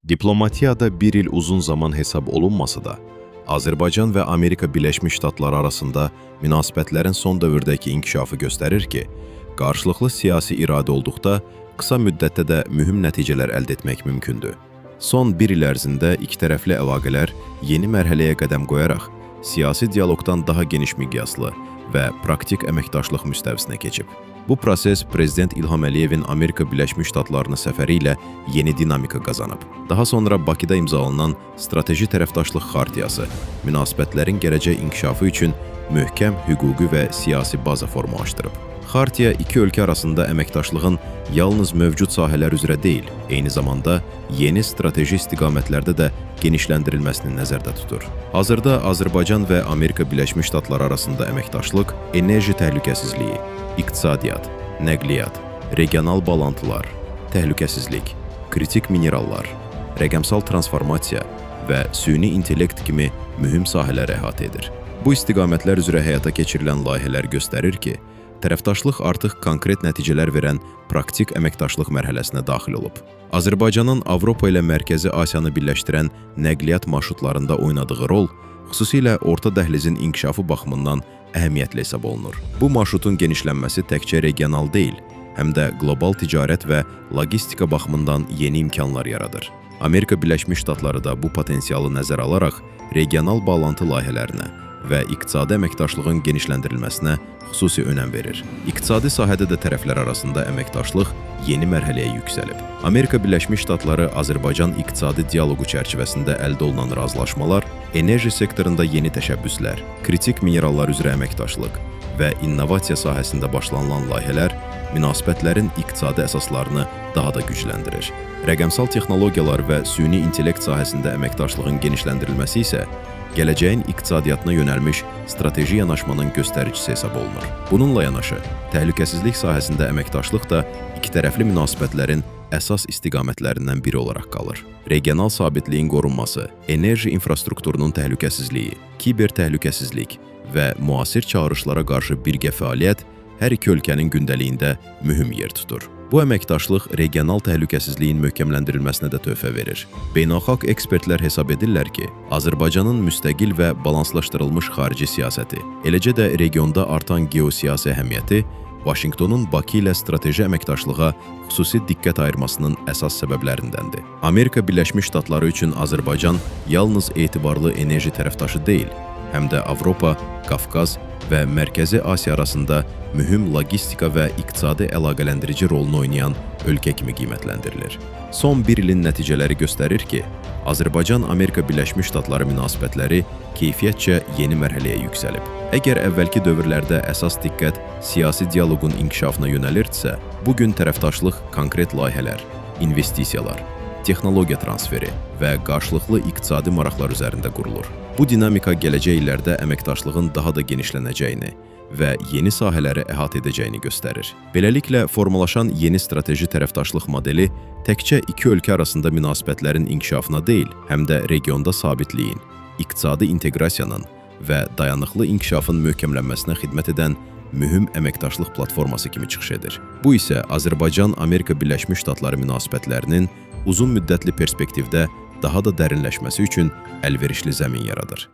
Diplomatiyada bir il uzun zaman hesab olunmasa da, Azərbaycan və Amerika Birləşmiş Ştatları arasında münasibətlərin son dövrdəki inkişafı göstərir ki, qarşılıqlı siyasi iradə olduqda qısa müddətdə də mühüm nəticələr əldə etmək mümkündür. Son bir il ərzində ikitərəfli əlaqələr yeni mərhələyə qədəm qoyaraq siyasi dialoqdan daha geniş miqyaslı və praktik əməkdaşlıq müstəvisinə keçib. Bu proses Prezident İlham Əliyevin Amerika Birləşmiş Ştatlarına səfəri ilə yeni dinamika qazanıb. Daha sonra Bakıda imzalanan Strateji Tərəfdaşlıq Xartiyası münasibətlərin gələcək inkişafı üçün möhkəm hüquqi və siyasi baza formalaşdırıb. Xartiya iki ölkə arasında əməkdaşlığın yalnız mövcud sahələr üzrə deyil, eyni zamanda yeni strateji istiqamətlərdə də genişləndirilməsini nəzərdə tutur. Hazırda Azərbaycan və Amerika Birləşmiş Ştatları arasında əməkdaşlıq enerji təhlükəsizliyi, iqtisadiyyat, nəqliyyat, regional bağlantılar, təhlükəsizlik, kritik minerallar, rəqəmsal transformasiya və süni intellekt kimi mühüm sahələri əhatə edir. Bu istiqamətlər üzrə həyata keçirilən layihələr göstərir ki, tərəfdaşlıq artıq konkret nəticələr verən praktik əməkdaşlıq mərhələsinə daxil olub. Azərbaycanın Avropa ilə Mərkəzi Asiyanı birləşdirən nəqliyyat marşrutlarında oynadığı rol, xüsusilə orta dəhlizin inkişafı baxımından əhəmiyyətli hesab olunur. Bu marşrutun genişlənməsi təkcə regional deyil, həm də qlobal ticarət və logistika baxımından yeni imkanlar yaradır. Amerika Birləşmiş Ştatları da bu potensialı nəzərə alaraq regional bağlantı layihələrinə və iqtisadi əməkdaşlığın genişləndirilməsinə xüsusi önəm verir. İqtisadi sahədə də tərəflər arasında əməkdaşlıq yeni mərhələyə yüksəlib. Amerika Birləşmiş Ştatları Azərbaycan iqtisadi dialoqu çərçivəsində əldə olunan razılaşmalar, enerji sektorunda yeni təşəbbüslər, kritik minerallar üzrə əməkdaşlıq və innovasiya sahəsində başlanılan layihələr münasibətlərin iqtisadi əsaslarını daha da gücləndirir. Rəqəmsal texnologiyalar və süni intellekt sahəsində əməkdaşlığın genişləndirilməsi isə gələcəyin iqtisadiyyatına yönəlmiş strateji yanaşmanın göstəricisi hesab olunur. Bununla yanaşı, təhlükəsizlik sahəsində əməkdaşlıq da ikitərəfli münasibətlərin əsas istiqamətlərindən biri olaraq qalır. Regional sabitliyin qorunması, enerji infrastrukturunun təhlükəsizliyi, kiber təhlükəsizlik və müasir çağırışlara qarşı birgə fəaliyyət hər iki ölkənin gündəliyində mühüm yer tutur. Bu əməkdaşlıq regional təhlükəsizliyin möhkəmləndirilməsinə də töhfə verir. Beynəlxalq ekspertlər hesab edirlər ki, Azərbaycanın müstəqil və balanslaşdırılmış xarici siyasəti, eləcə də regionda artan geosiyasi əhəmiyyəti Vaşinqtonun Bakı ilə strateji əməkdaşlığa xüsusi diqqət ayırmasının əsas səbəblərindəndir. Amerika Birləşmiş Ştatları üçün Azərbaycan yalnız etibarlı enerji tərəfdaşı deyil, həm də Avropa, Qafqaz və Mərkəzi Asiya arasında mühüm logistika və iqtisadi əlaqələndirici rolunu oynayan ölkə kimi qiymətləndirilir. Son bir ilin nəticələri göstərir ki, Azərbaycan-Amerika Birləşmiş Ştatları münasibətləri keyfiyyətcə yeni mərhələyə yüksəlib. Əgər əvvəlki dövrlərdə əsas diqqət siyasi dialoqun inkişafına yönəlirdisə, bu gün tərəfdaşlıq konkret layihələr, investisiyalar, texnologiya transferi və qarşılıqlı iqtisadi maraqlar üzərində qurulur. Bu dinamika gələcək illərdə əməkdaşlığın daha da genişlənəcəyini və yeni sahələri əhatə edəcəyini göstərir. Beləliklə, formalaşan yeni strateji tərəfdaşlıq modeli təkcə iki ölkə arasında münasibətlərin inkişafına deyil, həm də regionda sabitliyin, iqtisadi inteqrasiyanın və dayanıqlı inkişafın möhkəmlənməsinə xidmət edən mühüm əməkdaşlıq platforması kimi çıxış edir. Bu isə Azərbaycan-Amerika Birləşmiş Ştatları münasibətlərinin uzun müddətli perspektivdə daha da dərinləşməsi üçün əlverişli zəmin yaradır.